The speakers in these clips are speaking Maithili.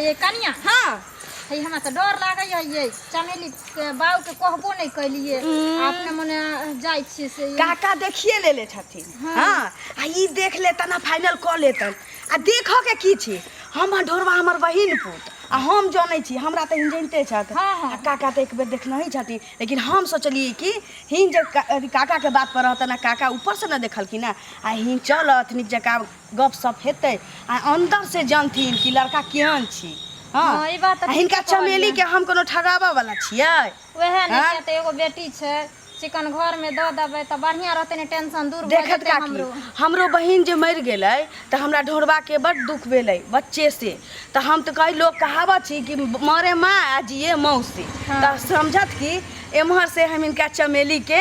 हे कनिया। हाँ। हे हमरा तऽ डर लागैया ये चमेली के बाऊ के कहबो नहि कैलिए, अपने मने जाइ छियै से। काका देखिए लेले छथिन। हाँ, आ ई देख लेतन आ फाइनल कऽ लेतन। आ देखऽ के की छै, हमर ढोरबा हमर बहिन पुत आ हम जनै छी, हमरा तऽ हिन जनिते छथि। हाँ, हाँ। आ काका तऽ एक बेर देखनहि छथिन, लेकिन हम सोचलियै कि हिन जे अथी काका के बात पर रहतन आ काका ऊपर से न देखलखिन आ हिन चलत नीक जकाँ गप सप हेतै आ अंदर से जानथिन कि लड़का केहन छी। हाँ। हाँ, ई बात तऽ आ हिनका ठीके कहलियै। चमेली के हम कोनो ठगाबऽ वाला छियै? वएह ने। हाँ? किया तऽ एगो बेटी छै, चिकन घर में दऽ देबै तऽ बढ़िआँ रहतै ने, टेंशन दूर भऽ देखत जेतै। काकी, हमरो हमरो बहिन जे मरि गेलै तऽ हमरा ढोरबा के बड दुख भेलै बच्चे से। तऽ हम तऽ कही लोग कहावत छी कि मरे माँ आ जिए मौसी। हाँ। तऽ समझत कि एम्हर से हम हिनका चमेली के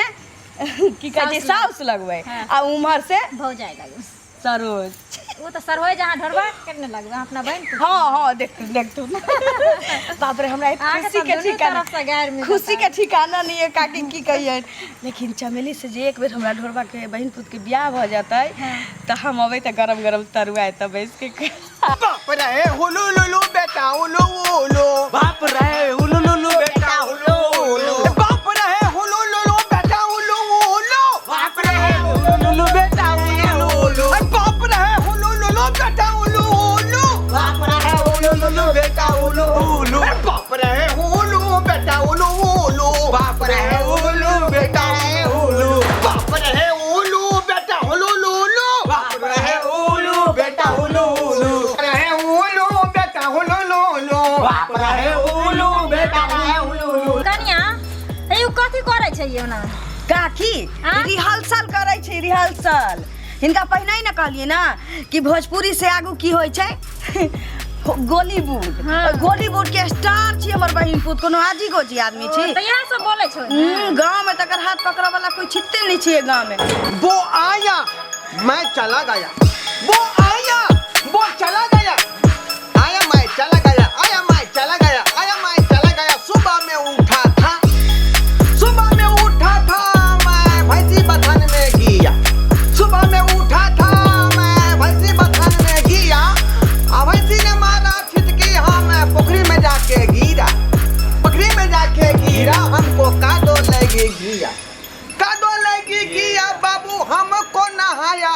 की कहै छै साउस साउस लगबै। हाँ। आ उम्हर से भौजाइ लगबै। सरोज। ओ तऽ सरहोइ जहाँ ढोरबा केने लगबै अपना बहिन के। हाँ हाँ, देखतू देखतू, बाप रे, हमरा एक अहाँके खुशी तऽ के दुनू ठिकाना तरफसँ गारि मिलत। खुशी के ठिकाना नहीं है काकी, की कहियै। लेकिन चमेली से जे एक बेर हमरा ढोरबा के बहिन पुत के बियाह भऽ जेतै तऽ हम अबै तऽ गरम गरम तरुआ एतऽ बैस के बाप रे हुलू लुलू बेटा उलू उलू, बाप रे हुलू लुलू बेटा उलू उलू, बाप रे हुलू लुलू बेटा उलू उलू, बाप रे हुलू लुलू बेटा उलू उलू, बाप रे हुलू लुलू बेटा उलू उलू, बाप रे हुलू लुलू बेटा उलू उलू, बाप रे हुलू बेटा उलू उलू, बाप रे हुलू बेटा उलू, बाप रे उलू बेटा हुलू लुलू, बाप रे उलू बेटा उलू उलू, रे उलू बेटा हुलू लुलू, बाप रे उलू बेटा उलू उलू। कनिया, हे उ कथी करै छै ये ओना? काकी, आँ? रिहर्सल करै छै, रिहर्सल। हिनका पहिने ही ने कहलियै ना कि भोजपुरी से आगू की होइ छै, गोलीवुड। हाँ। गोलीवुड के स्टार छी हमर बहिन पुत, कोनो आजी गोजी आदमी छी? तऽ इएह सब बोलै छै। गाँव में तकर हाथ पकड़ऽ वाला कोई छिते नहीं छियै गाँव में। वो आया मैं चला गया, वो आया वो चला गया, आया मैं चला गया, आया मैं चला गया, आया मैं चला गया। सुबह में उठा था, सुबह में उठा था मैं भैंसी बथान में गया, सुबह में उठा था मैं भैंसी बथान में गया, आ भैंसी ने मारा छिटकी, हम पोखरी में जाके गिरा, पोखरी में जाके गिरा, हमको कादो लगी गिया, कादो लगी गिया, बाबू हमको नहाया,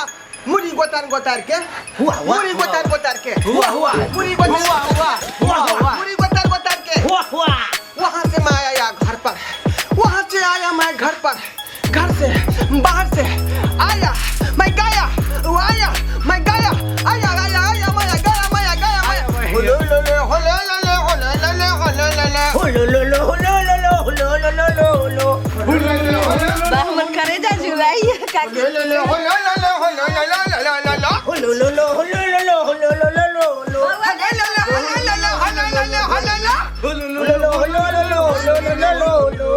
मुरी गोतार गोतार के हुआ हुआ, मुरी गोतार गोतार के हुआ हुआ, मुरी गोतार हुआ हुआ, हुआ हुआ, मुरी गोतार गोतार के हुआ हुआ। वहाँ से मैं आया घर पर, वहाँ से आया मैं घर पर, घर से बाहर से आया मैं गया, वो आया मैं गया, आया आया आया मैं गया, मैं गया मैं हुलू लुलू हुलू लुलू हुलू लुलू हुलू लुलू हुलू लुलू हुलू लुलू हुलू लुलू लुलू। हुलू लुलू हुलू बा हमर करेजा जुड़ाई काकी। लुलू हुलू लुलू हुलू लुलू लुलू लुलू हुलू लुलू हुलू लुलू हुलू लुलू लुलू। हुलू लुलू हुलू लुलू हुलू लुलू हुलू लुलू हुलू लुलू हुलू लुलू लुलू। हुलू लुलू हुलू लुलू हुलू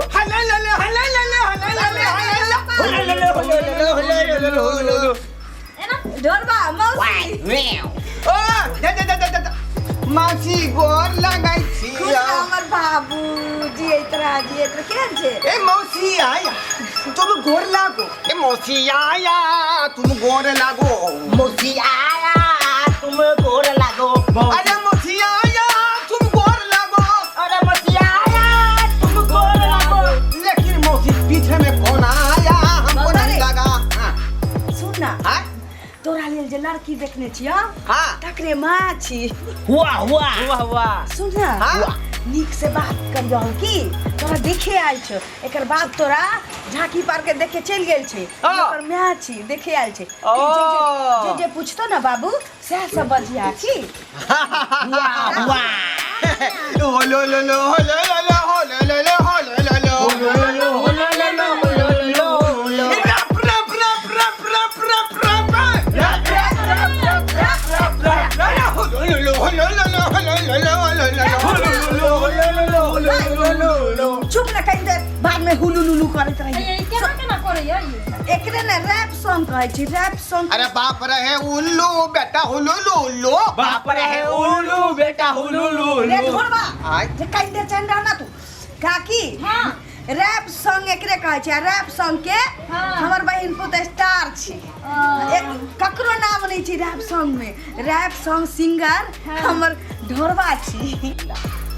लुलू हुलू लुलू हुलू लुलू हुलू लुलू लुलू। एना ढोरबा मौसी। ओ जा जा जा जा जा मासी गोर लगाई छी। खुश रह हमर बाबू, जियैत रह, जियैत रह। केहन छै? ए मौसी आया तुम गोर लागो, ए मौसी आया तुम गोर लागो, मौसी आया तुम गोर लागो, अरे मौसी आया तुम गोर लागो, अरे मौसी आया तुम गोर लागो। लेकिन मौसी पीछे में कौन आया हमको नहीं लगा। हाँ। सुन ना। हाँ? तोरा लेल जे लड़की देखने छियौ हाँ। तकरे माँ छी। हुआ हुआ हुआ हुआ। सुन ना। हाँ? नीक से बात करियौ कि तोरा देखे आयल छौ, एकर बाद तोरा झांकी पार के देखे चलि गेल छै। हाँ। ओकर माय छी, देखे आयल छै। ओ। जे जे पूछतो ना बाबू सएह सब बजिया की। हुआ हुआ। होलो लो लो होलो लो लो होलो लो लो होलो लो लो हुलू लुलू हुलू लुलू हुलू लुलू लुलू। रप रप रप रप रप रप रप रप रप रप रप रप रप रप। होलो लो लो होलो लो लो होलो लो लो होलो लो लो। हुलू लुलू हुलू लुलू हुलू लुलू लुलू। चुप ना कहीं देर, बाद में हुलू लुलू करैत रही। हे केना केना करै ये? एकरे ने रैप सॉन्ग कहै छै, रैप सॉन्ग। अरे बाप रे उल्लू बेटा हुलू लुलू, बाप रे उल्लू बेटा हुलू रे लुलू। ढोरबा आय। जे कहीं देर चैन रहना तू। काकी, हाँ। रैप सॉन्ग एकरे कहै छै आ रैप सॉन्ग के हाँ। हमर बहिन पुत स्टार छी। ककरो नाम नहीं छै रैप सॉन्ग में, रैप सॉन्ग सिंगर हाँ। हमर ढोरबा छी।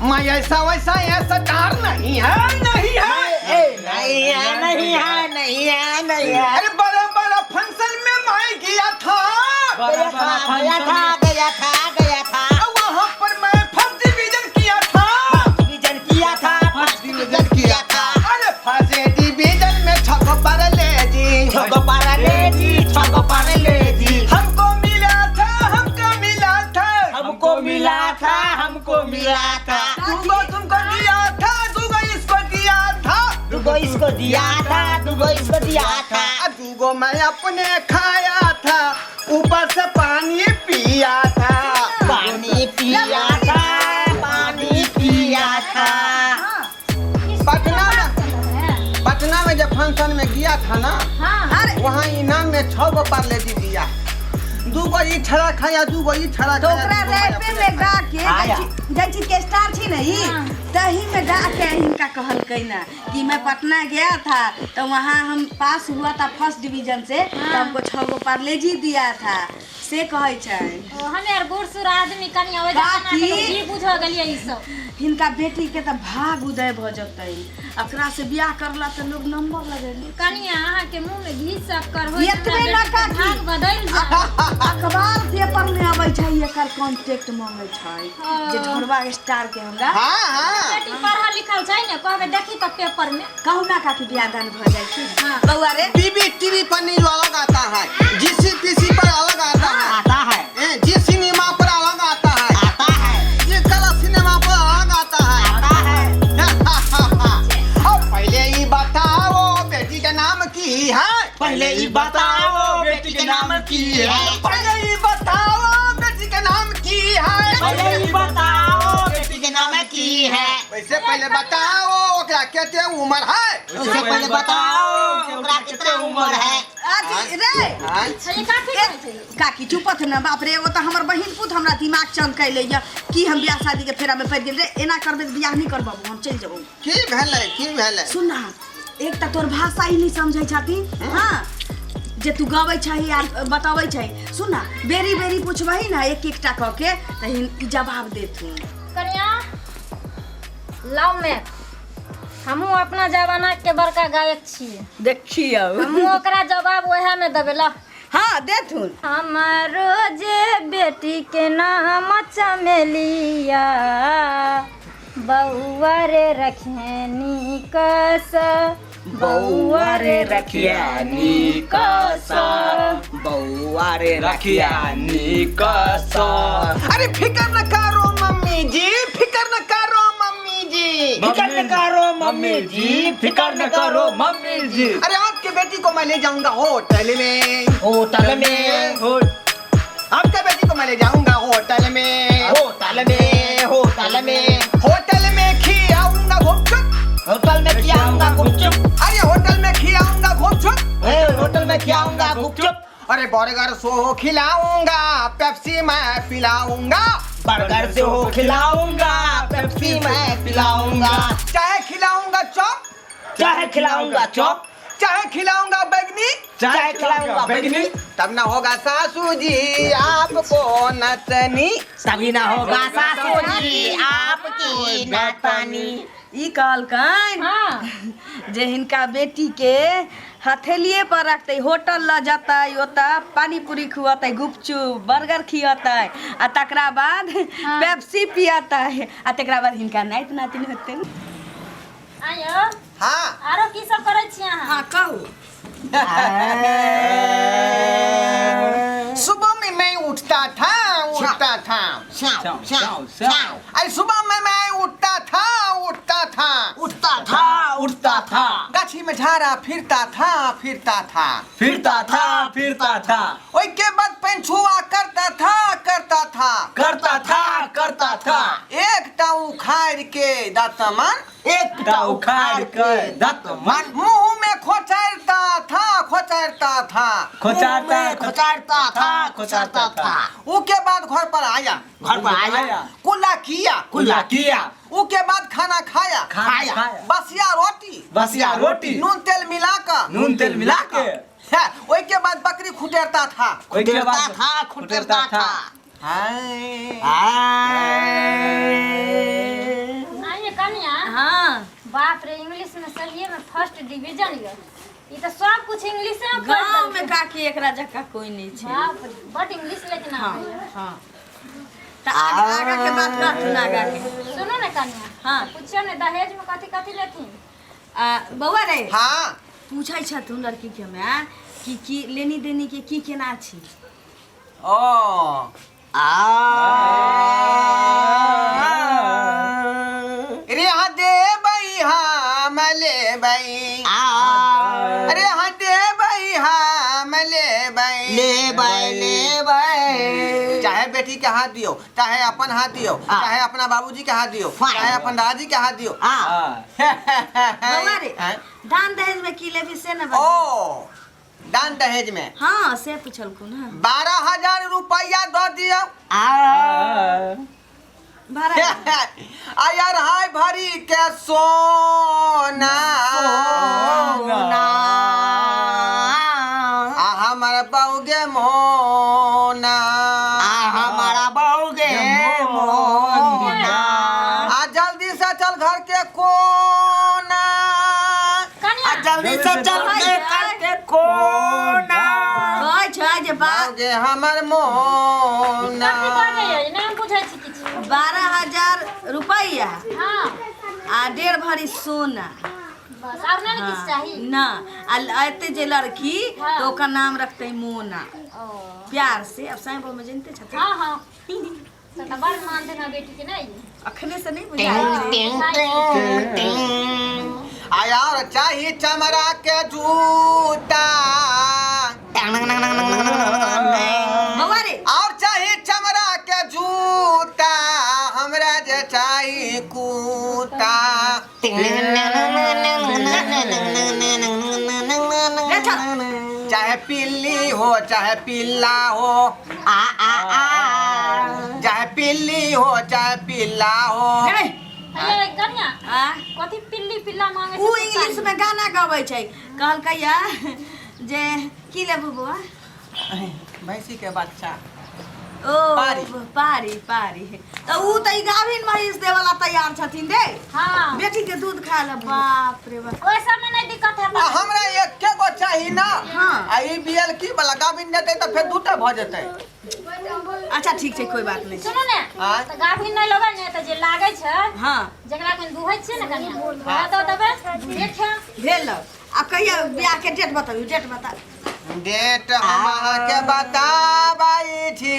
मैं ऐसा वैसा ऐसा कार नहीं है, नहीं है। ए, नहीं है, नहीं है, नहीं है, नहीं है। अरे बड़ा बड़ा फंक्शन में मैं गया था, गया था, गया था, गया था, गया था। वहाँ पर मैं फर्स्ट डिवीजन किया था, डिवीजन किया था, फर्स्ट डिवीजन किया था। अरे फर्स्ट डिवीजन में छक पर ले जी, छगो पारा ले जी, छगो पारा ले जी। हमको मिला था, हमको मिला था, हमको मिला था, हमको मिला था। तुमको तुमको दिया था, दूगो इसको दिया था, दुगो इसको दिया था, दुगो इसको दिया था। दूगो मैं अपने खाया था, ऊपर से पानी पिया था, पानी पिया था, पानी पिया था। पटना में, पटना में जब फंक्शन में गया था ना, हाँ, अरे वहाँ इनाम में 6 गो पार्ले जी दिया, दूगो ई छड़ा खाया, दूगो ई छड़ा तो खाया। ओकरा रैपे में गा के आया। जाय छी के स्टार छी ने ई, तही में गा के हिनका कहलकै ना कि मैं पटना गया था तो वहाँ हम पास हुआ था फर्स्ट डिवीजन से, तो हमको 6 गो पार्ले जी दिया था, से कहै छै। ओ हमे आर बूढ़ सूढ़ आदमी कनि ओहि जमाना के लोग काकी। ई बुझ गेलियै ई सब। हिनका बेटी के तऽ भाग उदय भऽ जेतै, एकरा से बियाह करला तऽ लोग नंबर लगेले। कनिया अहाँ के मुंह में घी शक्कर होय, एतबे हमरा ना बेटी के काकी। भाग बदलि जाय। अखबार पेपर में अबै छै, एकर कॉन्टेक्ट मांगै छै जे ढोरबा स्टार के हमरा। हाँ हाँ, बेटी पढ़ल लिखल छै ने, कहबै देखी तऽ पेपर में। कहू ना काकी, बियाह दान भऽ जाइ छै। हाँ। बौआ रे, टीवी टीवी पर न्यूज अलग आता है, जीसीपीसी पर अलग आता है, आता है, जी सिनेमा पर अलग आता है, आता है, ये कला सिनेमा पर अलग आता है, आता है। और पहले ही बताओ बेटी का नाम की है, पहले ही बताओ बेटी के नाम की है, पहले ही बताओ बेटी का नाम की है, पहले ही बताओ बेटी के नाम की है। वैसे पहले बताओ ओकरा केते उम्र है, उससे पहले बताओ ओकरा कितना उम्र है। अथी रे हाँ? ये काकी कहै छै। काकी चुपत न, बाप रे, ओ तऽ हमर बहिन पुत हमरा दिमाग चमकैले यऽ कि हम बियाह शादी के फेरा में पड़ि गेल रे। एना करबै तऽ बियाह नहि करबौ, हम चलि जेबौ। की भेलै, की भेलै? सुन ना, एक तऽ तोर भाषा ही नहीं समझै छथिन, हाँ, जे तू गबै छही आ बतबै छही। सुन ना, बेरी बेरी पुछबही ना एक एकटा कऽ के तऽ ई जवाब देथुन। कनिया लाउ में हमहूँ अपना जमाना के बड़का गायक छियै। देखियौ, हमहूँ ओकरा जवाब ओएह में देबै ल। हाँ देथुन। हमारो जे बेटी के नाम चमेलिया, बउआ रे रखियनी कस, बउआ रे रखिया निकस, बउआ रे रखिया निकस। अरे फिक्र न करो मम्मी जी, फिक्र न करो मम्मी जी, फिक्र न करो मम्मी जी, फिक्र न करो मम्मी जी। अरे आपके बेटी को मैं ले जाऊंगा होटल में, होटल में, आपके बेटी को मैं ले जाऊंगा होटल में, होटल में, होटल में, होटल में खिलाऊंगा गुपचुप, होटल में खिलाऊंगा गुपचुप, अरे होटल में खिलाऊंगा गुपचुप, ए, होटल में खिलाऊंगा गुपचुप। अरे बर्गर सो खिलाऊंगा, पेप्सी मैं पिलाऊंगा, बर्गर से हो खिलाऊंगा, पेप्सी मैं पिलाऊंगा, चाहे खिलाऊंगा चॉप, चाहे खिलाऊंगा चॉप, चाहे खिलाऊंगा बैगनी, चाहे खिलाऊंगा बैगनी, तब ना होगा सासू जी आपको नचनी, तभी ना होगा सासू जी आपकी नतनी। ई कहलकनि हाँ, जे हिनका बेटी के हथेलिए पर रखतै, होटल लऽ जेतै, ओतऽ पानी पूरी खुअतै, गुपचुप बर्गर खियतै आ तकरा बाद पेप्सी पियतै आ तकरा बाद हिनका नाति नातिन हेतै। आयो। हाँ, आरो की सब करै छी अहाँ? हाँ कहू। सुबह में मैं उठता था, उठता था, श्याम श्याम श्याम, अरे सुबह में मैं उठता था, उठता था, उठता था, उठता था, गाछी में झाड़ा फिरता था, फिरता था, फिरता था, फिरता था, ओई के बाद पेंछुआ करता था, करता था, करता था, करता था, एकटा उखाड़ के दतमन, एकटा उखाड़ के दतमन, मुंह में खोचरता था, खोचरता था, खोचारता खोचारता था, खोचारता था, उसके बाद घर पर आया, घर पर आया, कुल्ला किया, कुल्ला किया, उसके बाद खाना खाया, खाना खाया, बसिया रोटी, बसिया रोटी, नून तेल मिलाकर, नून तेल मिला के, है, ओई के बाद बकरी खुटेरता था, ओई के खुटेरता बाद था, खुटेरता था, हाय। आइए कनिया। हाँ। बाप रे, इंग्लिश में सलिए में फर्स्ट डिवीजन ये। ई तो सब कुछ इंग्लिश में पढ़ गाँव में काकी एकरा जकाँ कोई नहीं छै। बाप रे, बड इंग्लिश लेकिन हाँ। आबैया। हाँ, तऽ आगा आगा के बात करथुन आगा के। सुनू ने कनिया। हाँ। पूछियो ने दहेज में कथी कथी लेथिन। आ, बौआ रे। हाँ। पूछै छथुन लड़की के माय कि की लेनी देनी के की केना छी। ओ रे हाँ देबै हम लेबै, अरे हाँ देबै हम लेबै, लेबै लेबै। चाहे बेटी के हाथ दियो, चाहे अपन हाथ दियो, चाहे अपना बाबूजी के हाथ दियो, चाहे अपन दादाजी के हाथ दियो। बौआ रे, हैं? दान दहेज में की लेबी से ने ओ बता। दान दहेज में? हाँ, से पूछलखुन। हाँ। 12,000 रुपया दऽ दियौ। 12। आ यार हाय भरी के सोना, आ हमर बौगे मोना, आ हमारा बहू मोना। आ जल्दी से चल घर के कोना। कनिया। आ जल्दी से चल के करके कोना। कहै छै जे बौगे हमर मोना। कथी बजैया नहि हम बुझै छी किछु। 12,000 रुपैआ। हाँ। आ 1.5 भरी सोना। बस, आर नहि ने किछु चाही? ना, आ एते जे लड़की हाँ। तो ओकर नाम रखते मोना। ओ। प्यार से। अब साईं बाबू में जानते छथिन। हाँ हाँ, तो तऽ बड़ मान देना बेटी के नहीं। अखने से नहीं बुझाइ छै। आ यार चाही चमड़ा के जूता। बौआ रे। और चाही चमड़ा के जूता, हमरा जे चाही कुत्ता। रे चल। चाहे पिल्ली हो चाहे पिल्ला हो, आ आ आ, चाहे पिल्ली हो चाहे पिल्ला हो। रे। अरे कनिया। आ? कथी पिल्ली पिल्ला मांगे उ इंग्लिश में गाना गबै छै, कहलकै या जे की लेबू बौआ? भैंसी के बच्चा। ओ। पारी। पारी पारी, तऽ उ तऽ ई गाभिन महींस देवला तैयार छथिन रे। हाँ। बेटी के दूध खाय ला, बाप रे बाप। ओहि सबमे नहि दिक्कत है। आ हमरा एके गो चाही ना। हाँ। आ ई बियल की वाला गाभिन देतै तऽ फेर दूटा भऽ जेतै। अच्छा ठीक छै, कोई बात नहीं। सुनू ने। आँय? तऽ गाभिन नहि लेबै ने तऽ जे लागै छै, हाँ। जकरा कनि दुहै छियै ने कनिया, ओकरा दऽ देबै, देखे। भेल। आब कहिया बियाह के डेट बताबू, डेट बता। डेट हम अहाँके बताबै छी।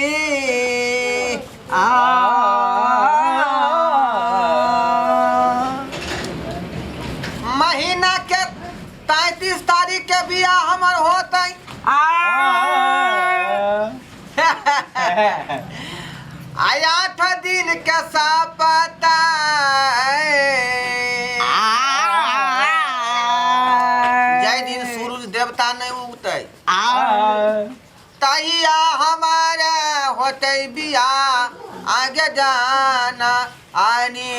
महीना के 33 तारीख के बियाह हमर होतै। आ 8 दिन के सपता, जाहि दिन सूरज देवता नहीं उगतै तहिया हमारे होतै बियाह, आगे जाना आनी।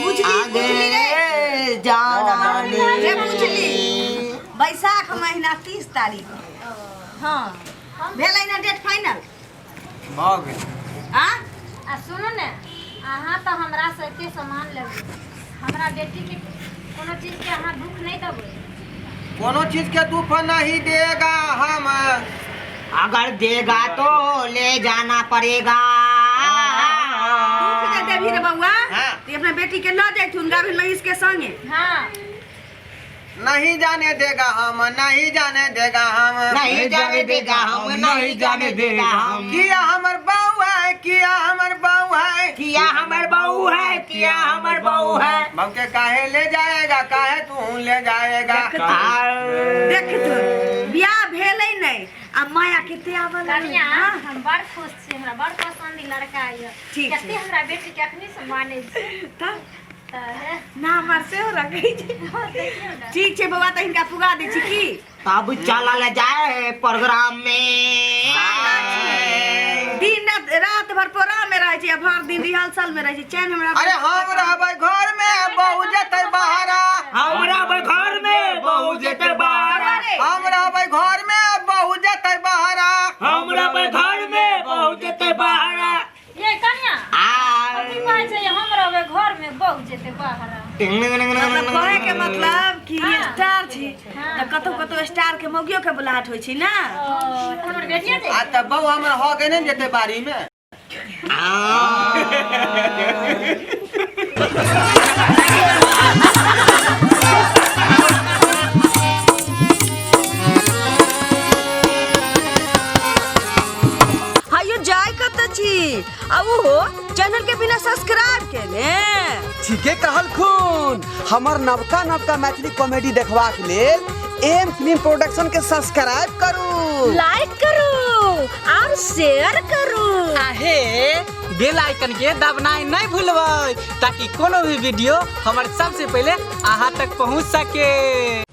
बुझली बुझली रे। जाना। रे बुझली, बैसाख महीना 30 तारीख। हाँ, भेलै ना डेट फाइनल? भऽ गेल। आ आ सुनू ने, अहाँ तऽ हमरा से एते सामान लेबै, हमरा बेटीके कोनो चीजके अहाँ दुख नहि देबै। कोनो चीज के दुख नहीं देगा हम। अगर देगा तो ले जाना पड़ेगा। दुख जे देबही रे बौआ, हाँ। तऽ अपना बेटी के लऽ जैथुन गाभिन महींस के संगे। हाँ। नहीं जाने देगा हम, नहीं जाने देगा हम। नहीं जाने देगा हम, नहीं जाने देगा हम। किया हमर बहू है, किया हमर बहू है। किया हमर बहू है, किया हमर बहू है। बहू के काहे ले जाएगा, काहे तू ले जाएगा। देख तो, बियाह भेलै नहि आ माया कते आबऽ लागलै। कनिया, हम बड़ खुश छी, हमरा बड़ पसंद ई लड़का यऽ। ठीक छै। कते हमरा बेटी के अखनी से मानै छै। तऽ तऽ हे, नाम आर सेहो रखै छै। देखियौ ने। ठीक छै बौआ, तऽ हिनका पुगा दै छी की। तब चलल जाए प्रोग्राम में। दिन रात रात भर प्रोग्राम में रहै छै आ भर दिन रिहर्सल में रहै छै। चैन हमरा। अरे हम रहबै घर में, बहू जेतै बहरा। हमरा घर में बहू जेते बाहर। हम रहबै घर में, बहू जेतै बहरा। हमरा घर में बहू जेते बाहर। बाहर। मतलब कहे के मतलब कि हाँ। स्टार छी हाँ। तऽ कतौ कतौ स्टार के मौगियो के बुलाहट होइ छै ना। ओ, तऽ हमर बेटिया आ दे। तऽ बौआ हमर हो के नहि जेतै बाड़ी में। हायो जाय कतऽ छी आ ओहो चैनल के बिना सब्सक्राइब केने? ठीके कहलखुन। हमर नवका नवका मैथिली कॉमेडी देखबाक लेल एम फिल्म प्रोडक्शन के सब्सक्राइब करू, लाइक करू और शेयर करू। आहे बेल आइकन के दबनाइ नहि भूलबै ताकि कोनो भी वीडियो हमर सबसे पहिले अहाँ तक पहुँच सके।